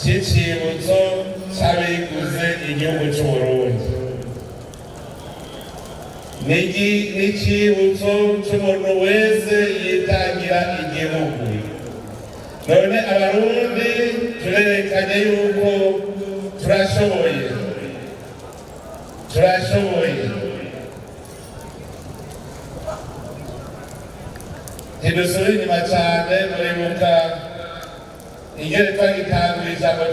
c'icibutso c'abiguze igihugu c'Uburundi. N'icibutso c'umuntu wese yitangira igihugu. None Abarundi turerekanye yuko turashoboye, turashoboye. Ntidusubira inyuma cyane. Muribuka ingene twagitangura, ijambo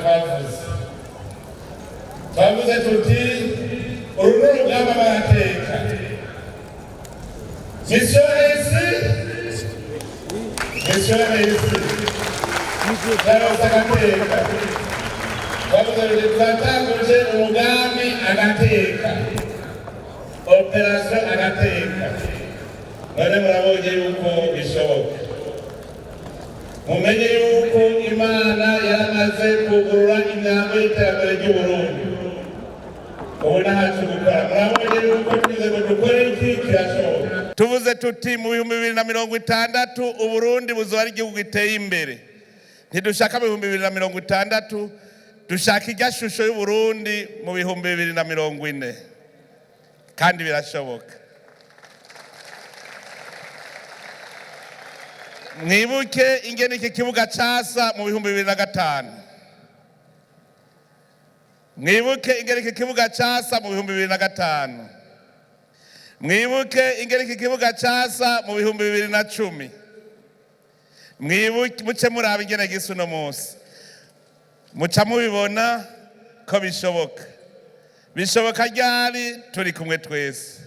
twavuze tuti: "Uru ni urugamba barateka." Mission réussie, mission réussie. Twaronse agateka. Twavuze tuti turatanguje umugambi agateka, opération agateka. None murabonye yuko bishoboka. Mumenye yuko Imana yaramaze kugurura imyango y'iterambere ry'Uburundi. Ubu ntacu gukora. Murabonye yuko twize ngo dukore iki, kirashoboka. Tuvuze tuti mu 2060 Uburundi buzoba ari igihugu giteye imbere. Ntidushaka mu 2060, dushaka irya shusho y'Uburundi mu 2040, kandi birashoboka. Mwibuke ingene iki kibuga casa mu 2005. Mwibuke ingene iki kibuga casa mu 2005. Mwibuke ingene iki kibuga casa mu 2010. Mwibuke, muce muraba ingene gisa uno munsi, muca mubibona ko bishoboka. Bishoboka ryari? Turi kumwe twese.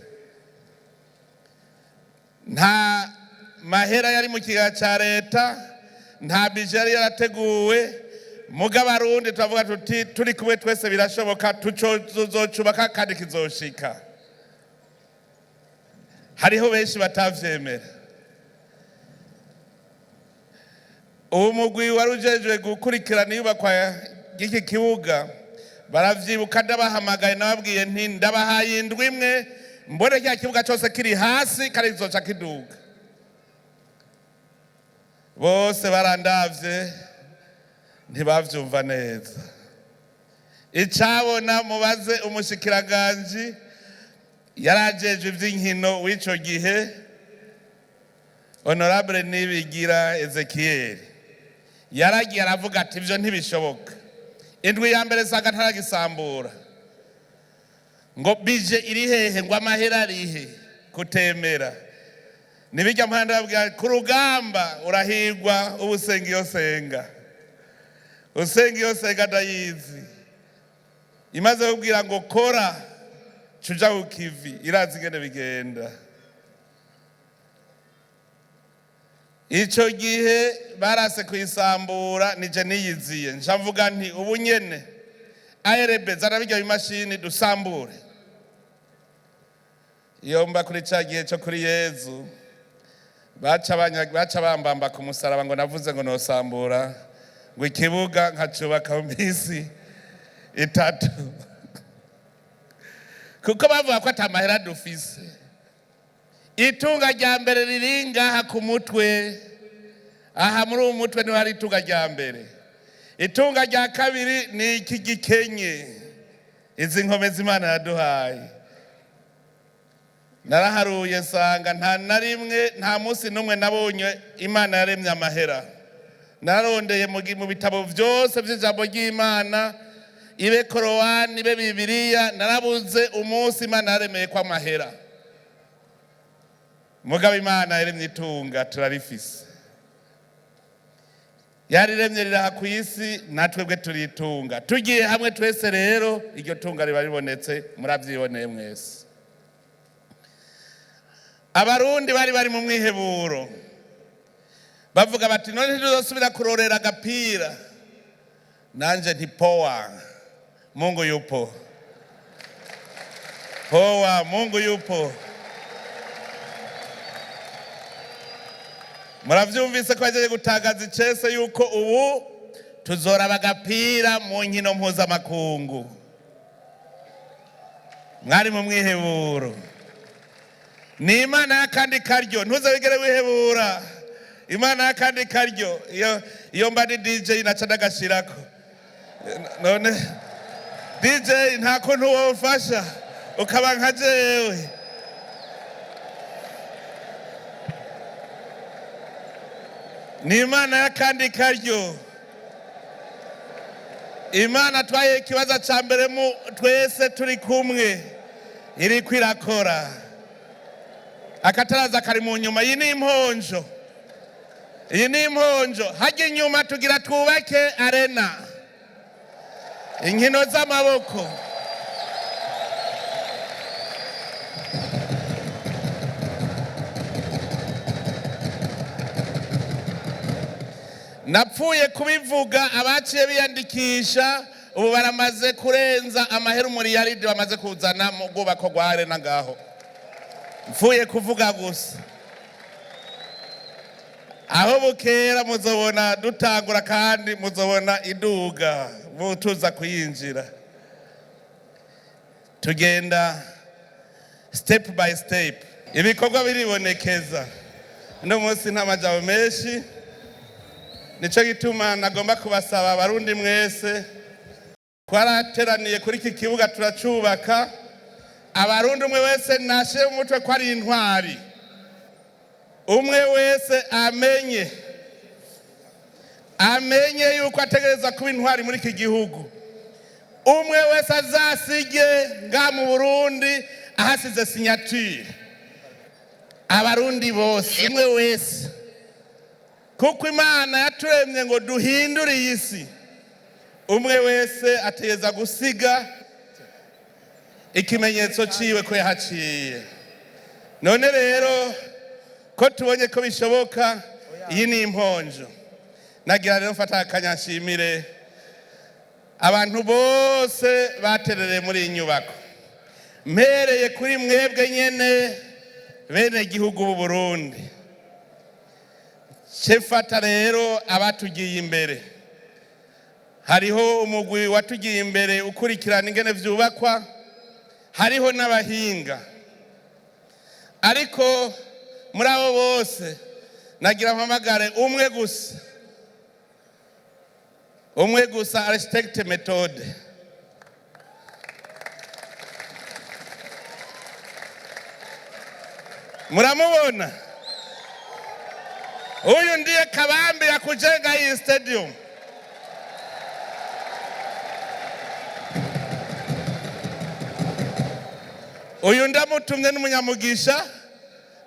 Nta mahera yari mu kigega cya leta, nta budget yari yarateguwe. Muga Abarundi turavuga tuti turi kumwe twese birashoboka, tuzocubaka kandi kizoshika. Hariho benshi batavyemera. Uwo mugwi wari ujejwe gukurikirana iyubakwa ry'iki kibuga baravyibuka, ndabahamagaye, nababwiye nti ndabahaye indwi imwe, mbone cya kibuga cyose kiri hasi kandi kizoca kiduga. Bose barandavye, ntibavyumva neza. Icabona mubaze umushikiranganji yarajejwe ivy'inkino w'ico gihe, Honorable Nibigira Ezekiel, yaragiye aravuga ati ivyo ntibishoboka. Indwi ya mbere sanga ntaragisambura. Ngo budget iri hehe? Ngo amahera arihe? Kutemera nibijya mpande. Babwira ku rugamba urahigwa uba usenga iyo senga, usenga iyo senga ndayizi. Imaze kubwira ngo kora, cuja ku kivi, irazi ingene bigenda. Ico gihe barase kuyisambura, nije niyiziye, nca mvuga nti ubu nyene ARB zana bijya bimashini dusambure. Iyo mba kuri ca gihe co kuri Yezu, baca bambamba ku musaraba ngo navuze ngo nosambura ngo ikibuga nkacubaka mu minsi 3, kuko bavuga ko ata mahera dufise. Itunga rya mbere riri ngaha ku mutwe, aha muri uwu mutwe niho hari itunga rya mbere. Itunga rya kabiri ni iki gikenye, izi nkomezi Imana yaduhaye. Naraharuye nsanga nta na rimwe, nta munsi n'umwe nabonye Imana yaremye amahera. Narondeye mu bitabo byose by'ijambo ry'Imana, ibe Korowani, ibe Bibiliya, narabuze umunsi Imana yaremeye ko amahera. Mugabo Imana yaremye itunga, turarifise. Yariremye riraha ku isi, natwebwe turitunga. Tugiye hamwe twese rero, iryo tunga riba ribonetse. Murabyiboneye mwese. Abarundi bari mu mwiheburo, bavuga bati none ntituzosubira kurorera agapira. Nanje nti poa, Mungu yupo. Poa, Mungu yupo. Muravyumvise ko bahejeje gutangaza icese yuko ubu tuzoraba agapira mu nkino mpuzamakungu. Mwari mu mwiheburo, ni Imana y'akandi karyo. Ntuze wigere wihebura. Imana y'akandi karyo. Iyo mba ni DJ naca ndagashirako. None DJ, nta kuntu wofasha ukaba nka jewe? Ni Imana y'akandi karyo. Imana twaye ikibazo ca mbere mu twese turi kumwe, iriko irakora. Akataraza kari mu nyuma. Iyi ni imponjo, iyi ni imponjo. Hajya inyuma tugira twubake arena, inkino z'amaboko. Napfuye kubivuga, abaciye biyandikisha ubu baramaze kurenza amahera umuriyaridi bamaze kuzana mu bwubako rwa arena ngaho. Mfuye kuvuga gusa, aho bukera muzobona dutangura, kandi muzobona iduga tuza kuyinjira. Tugenda step by step, ibikorwa biribonekeza. Uno munsi nta majambo menshi, nico gituma nagomba kubasaba, Abarundi mwese twarateraniye kuri iki kibuga turacubaka. Abarundi, umwe wese nashe umutwe ko ari intwari. Umwe wese amenye yuko ategereza kuba intwari muri iki gihugu. Umwe wese azasige nga mu Burundi ahasize signature. Abarundi bose, umwe wese, kuko Imana yaturemye ngo duhindure iyi si. Umwe wese ategereza gusiga ikimenyetso ciwe ko yahaciye. None rero ko tubonye ko bishoboka, iyi ni imponjo. Nagira rero mfata akanya nshimire abantu bose baterereye muri iyi nyubako, mpereye kuri mwebwe nyene bene gihugu b'u Burundi. Cefata rero abatugiye imbere. Hariho umugwi watugiye imbere ukurikirana ingene vyubakwa, hariho n'abahinga. Ariko muri abo bose nagira mpamagare umwe gusa, umwe gusa, architecte Methode. Muramubona, huyu ndiye kabambi ya kujenga hii stadium. Uyu ndamutumye n'umunyamugisha,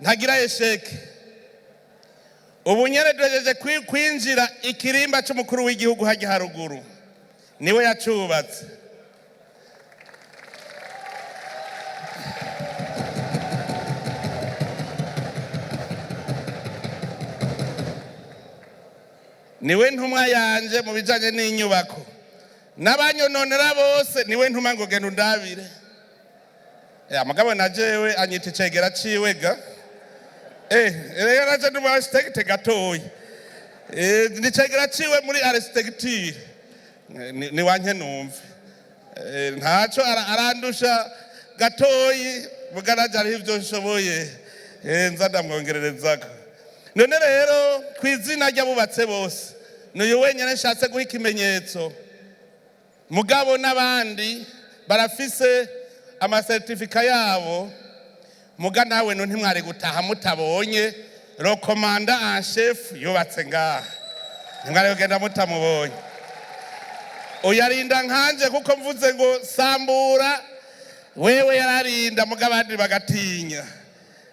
ntagira échec. Ubu nyene duhejeje kwinjira ikirimba c'umukuru w'igihugu hajya haruguru, niwe yacubatse. Niwe ntumwa yanje mu bijanye n'inyubako. N'abanyononera bose niwe ntuma ngo genda undabire. Mugabo na jewe anyita icegera ciwe ga. Rero naje ndi umu architecte gatoyi. Ni icegera ciwe muri architecture. Ni wanke numve. Ntaco arandusha gatoyi, muga naje hariho ivyo nshoboye. Nza ndamwongererezako. None rero kw'izina ry'abubatse bose, n'uyu wenyene nshatse guha ikimenyetso. Mugabo n'abandi barafise amasertifika yabo, muga nawe no ntimwari gutaha mutabonye le commandant en chef yubatse ngaha. Ntimwari kugenda mutamubonye. Uyarinda nkanje, kuko mvuze ngo sambura, wewe yararinda, muga abandi bagatinya.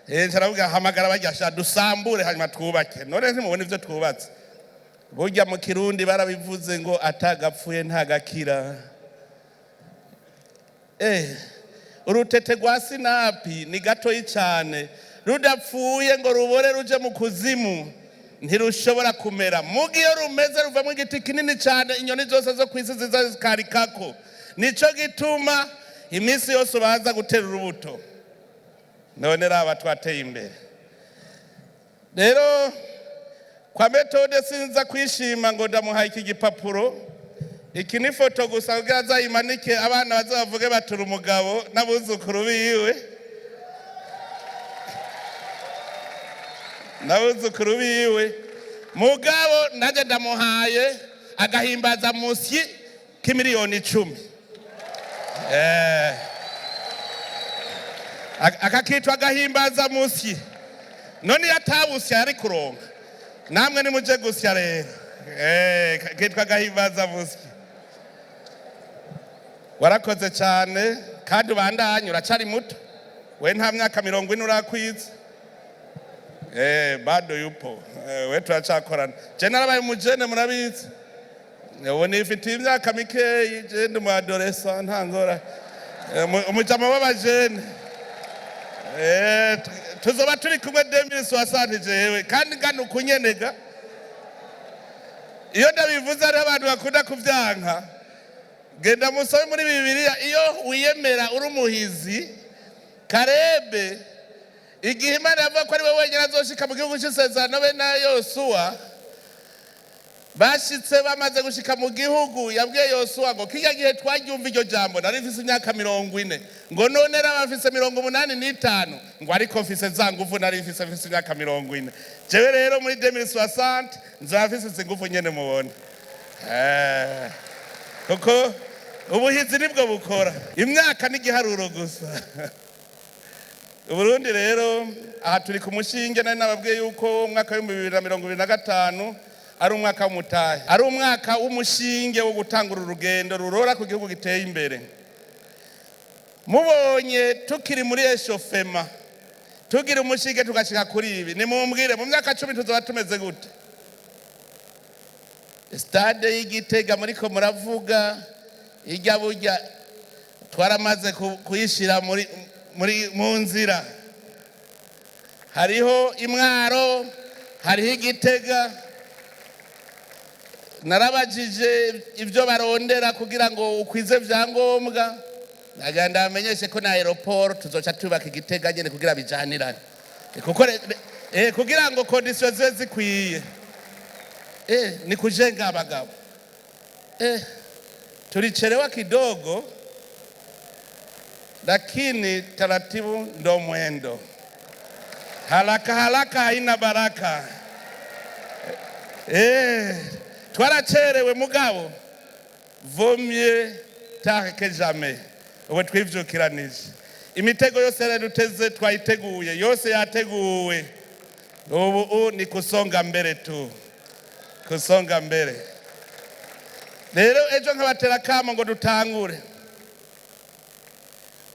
Ncaravuga hamagara baryasha dusambure hanyuma twubake. None ntimubona ivyo twubatse? Burya mu Kirundi barabivuze ngo atagapfuye ntagakira. Urutete rwa sinapi ni gatoyi cyane, rudapfuye ngo rubore ruje mu kuzimu ntirushobora kumera. Muga iyo rumeze ruvamo igiti kinini cyane, inyoni zose zo ku isi ziza zikarikako. Nico gituma iminsi yose ubanza gutera urubuto. None raba twateye imbere. Rero kwa Methode sinza kwishima ngo ndamuhaye iki gipapuro. Iki ni foto gusa kugira azayimanike, abana bazabavuge batura umugabo n'abuzukuru biwe, n'abuzukuru biwe. Mugabo nanjye ndamuhaye agahimbaza musyi. k'imiliyoni 10. Aka kitwa gahimbaza musyi. None iyo atabusya yari kuronka? Namwe nimuje gusya rero. Kitwa gahimbaza musyi. Warakoze cyane kandi ubandanye, uracari muto we, nta myaka 40 urakwiza. Bado yupo. We turacakorana. Je narabaye umujene, murabizi, ubu nifitiye imyaka mikeyi. Je ndi umu adolescent, nta ngora. Umujama w'abajene. Tuzoba turi kumwe 2060 jewe kandi ngana ukunyenega. Iyo ndabivuze hariho abantu bakunda kuvyanka. Genda musome muri Bibiliya, iyo wiyemera uri umuhizi, Karebe, igihe Imana yavuga ko ari we wenyine azoshika mu gihugu c'isezerano be na Yosuwa, bashitse, bamaze gushika mu gihugu, yabwiye Yosuwa ngo: "Kirya gihe twaryumva iryo jambo nari mfise imyaka 40," ngo "none raba mfise 85," ngo "ariko mfise za nguvu nari mfise imyaka 40." Jewe rero muri 2060 nzoba mfise izi nguvu nyene mubona. Kuko ubuhizi nibwo bukora, imyaka n'igiharuro gusa. Uburundi rero aha turi ku mushinge. Nari nababwiye yuko umwaka w'2025 ari umwaka w'umutahe, ari umwaka w'umushinge wo gutangura urugendo rurora ku gihugu giteye imbere. Mubonye tukiri muri échauffement, tugira umushinge tugashika kuri ibi, nimumbwire mu myaka 10 tuzoba tumeze gute? Stade y'Igitega muriko muravuga ijya burya twaramaze kuyishira muri mu nzira. Hariho Imwaro, hariho Igitega. Narabajije ibyo barondera kugira ngo ukwize vyangombwa. Nagira ndamenyeshe ko na aéroport tuzoca tubaka Igitega nyene kugira bijanirane, kuko kugira ngo conditions zibe zikwiye. Ni kujenga abagabo. Tulichelewa kidogo, lakini taratibu ndo mwendo. Haraka haraka haina baraka. Twaracerewe mugabo vaut mieux tard que jamais. Ubu twivyukiranije imitego yose yaraduteze, twayiteguye yose, yateguwe. Ubu ni kusonga mbere tu, kusonga mbere. Rero ejo nkabatera kamo ngo dutangure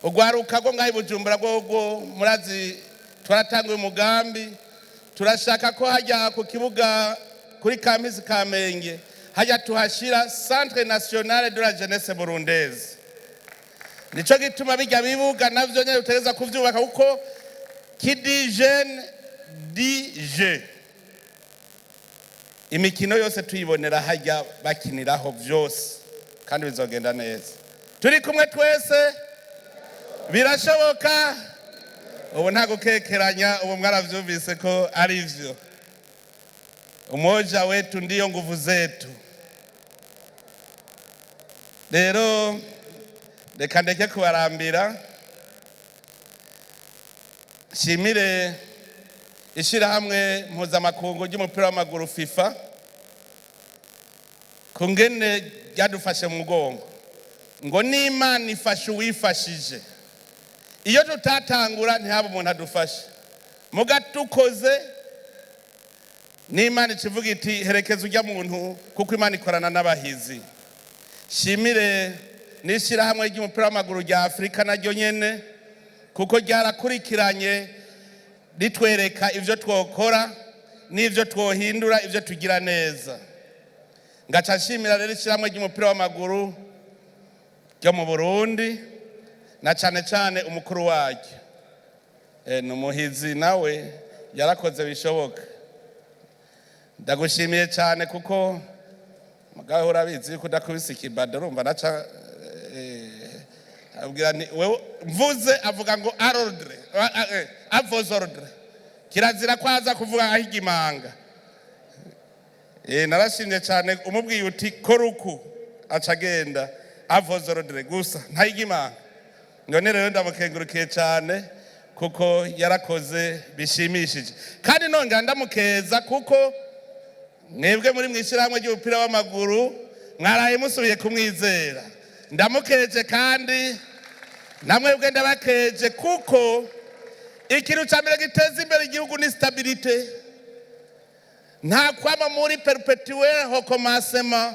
urwaruka rwo ngaho i Bujumbura. Rwo murazi twaratanguye umugambi, turashaka ko hajya ku kibuga kuri campus Kamenge, hajya tuhashira Centre National de la Jeunesse Burundaise. Nico gituma bijya bibuga navyo nyene utegereza kuvyubaka, kuko qui dit jeune dit jeu. Imikino yose tuyibonera hajya bakiniraho vyose, kandi bizogenda neza turi kumwe twese. Birashoboka. Ubu nta gukekeranya, ubu mwaravyumvise ko ari vyo. Umoja wetu ndiyo nguvu zetu. Rero reka ndeke kubarambira, nshimire ishirahamwe mpuzamakungu ry'umupira w'amaguru FIFA ku ngene ryadufashe mu mugongo, ngo n'Imana ifashe uwifashije. Iyo tutatangura ntihaba umuntu adufashe, muga tukoze n'Imana ikivuga iti: "Herekeza ujya muntu," kuko Imana ikorana n'abahizi. Shimire n'ishyirahamwe ry'umupira w'amaguru rya Afurika naryo nyene, kuko ryarakurikiranye ritwereka ibyo twokora n'ibyo twohindura, ibyo tugira neza. Ngaca nshimira rero ishyirahamwe ry'umupira w'amaguru ryo mu Burundi, na cane cane umukuru waryo. Ni umuhizi nawe, yarakoze bishoboka. Ndagushimiye cyane, kuko mugabo urabizi yuko udakubise ikibado urumva naca abwira nti wewe mvuze, avuga ngo à l'ordre, à vos ordres. Kirazira ko aza kuvuga ahiga imanga. Narashimye cyane, umubwiye uti kora uku aca agenda à vos ordres gusa, ntahiga imanga. None rero ndamukengurukiye cyane kuko yarakoze bishimishije, kandi nongera ndamukeza kuko mwebwe muri mu ishyirahamwe ry'umupira w'amaguru. Mwaraye musubiye kumwizera. Ndamukeje kandi namwebwe ndabakeje, kuko ikintu cya mbere giteza imbere igihugu ni stabilité. Nta kwama muri perpétuel recommencement,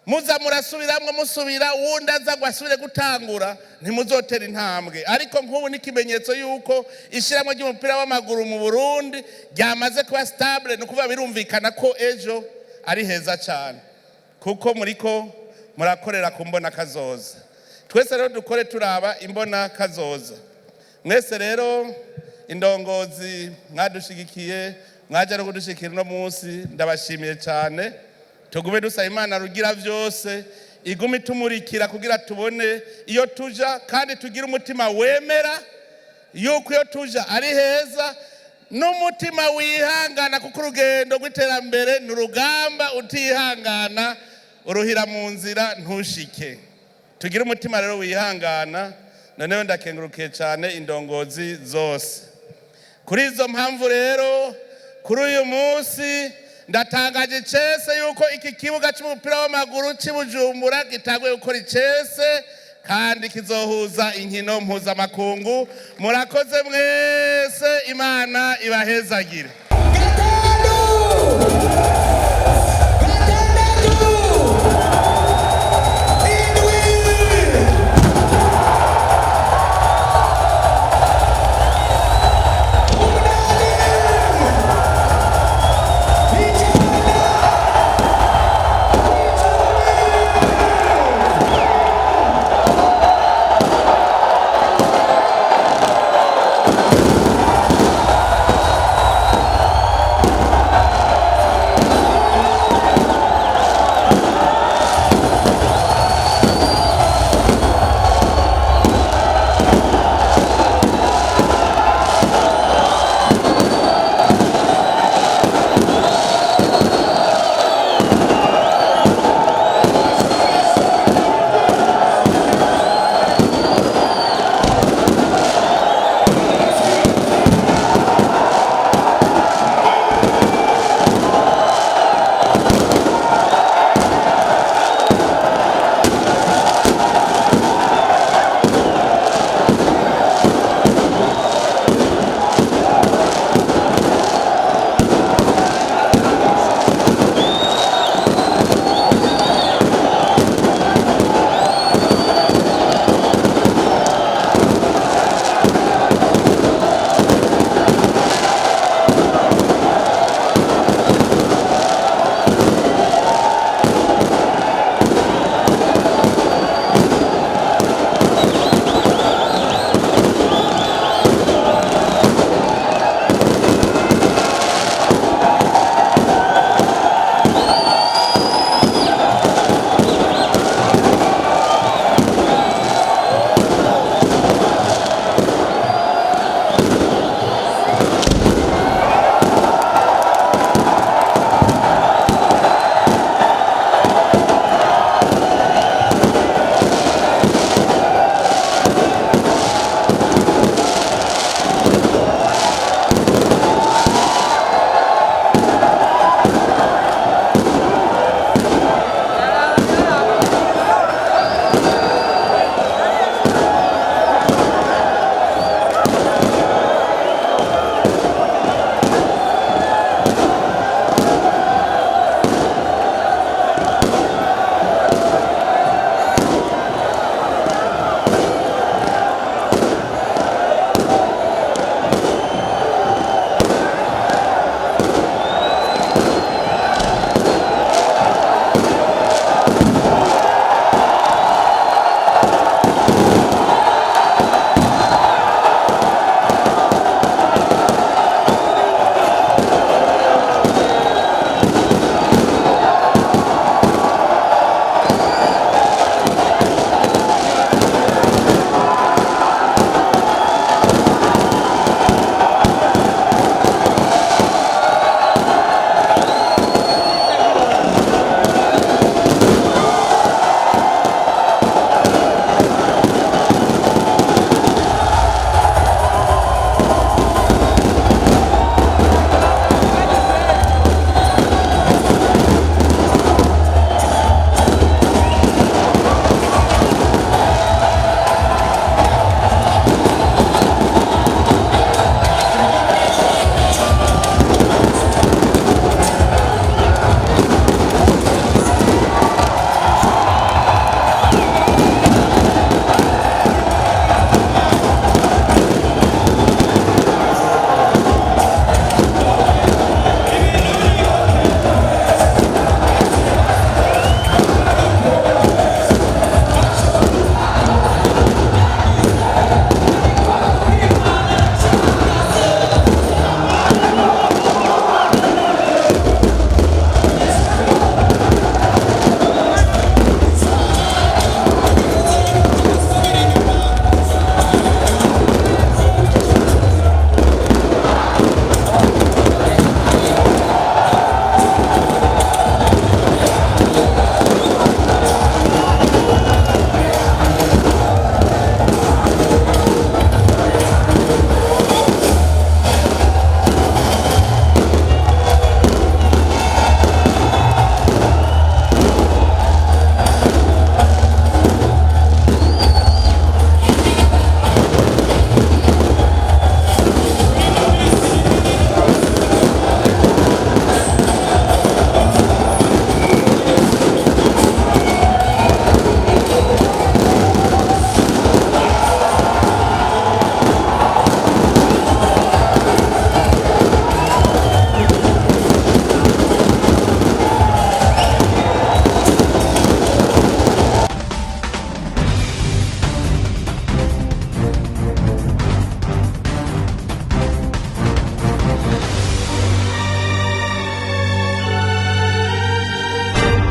muza murasubiramwo, musubira, wundi aza ngo asubire gutangura, ntimuzotera intambwe. Ariko nk'ubu ni ikimenyetso y'uko ishyirahamwe ry'umupira w'amaguru mu Burundi ryamaze kuba stable. Ni ukuvuga birumvikana ko ejo ari heza cyane, kuko muriko murakorera ku mbona kazoza. Twese rero dukore turaba imbona kazoza. Mwese rero indongozi mwadushigikiye, mwaje no kudushigikira uno munsi, ndabashimiye cyane. Tugume dusaba Imana Rugira byose igume itumurikira kugira tubone iyo tuja, kandi tugire umutima wemera yuko iyo tuja ari heza, n'umutima wihangana, kuko urugendo rw'iterambere ni urugamba. Utihangana uruhira mu nzira ntushike. Tugire umutima rero wihangana. Noneho ndakengurukiye cyane indongozi zose. Kuri izo mpamvu rero, kuri uyu munsi ndatangaje icese yuko iki kibuga cy'umupira w'amaguru cy'i Bujumbura gitanguye gukora icese, kandi kizohuza inkino mpuzamakungu. Murakoze mwese, Imana ibahezagire. Gatanu.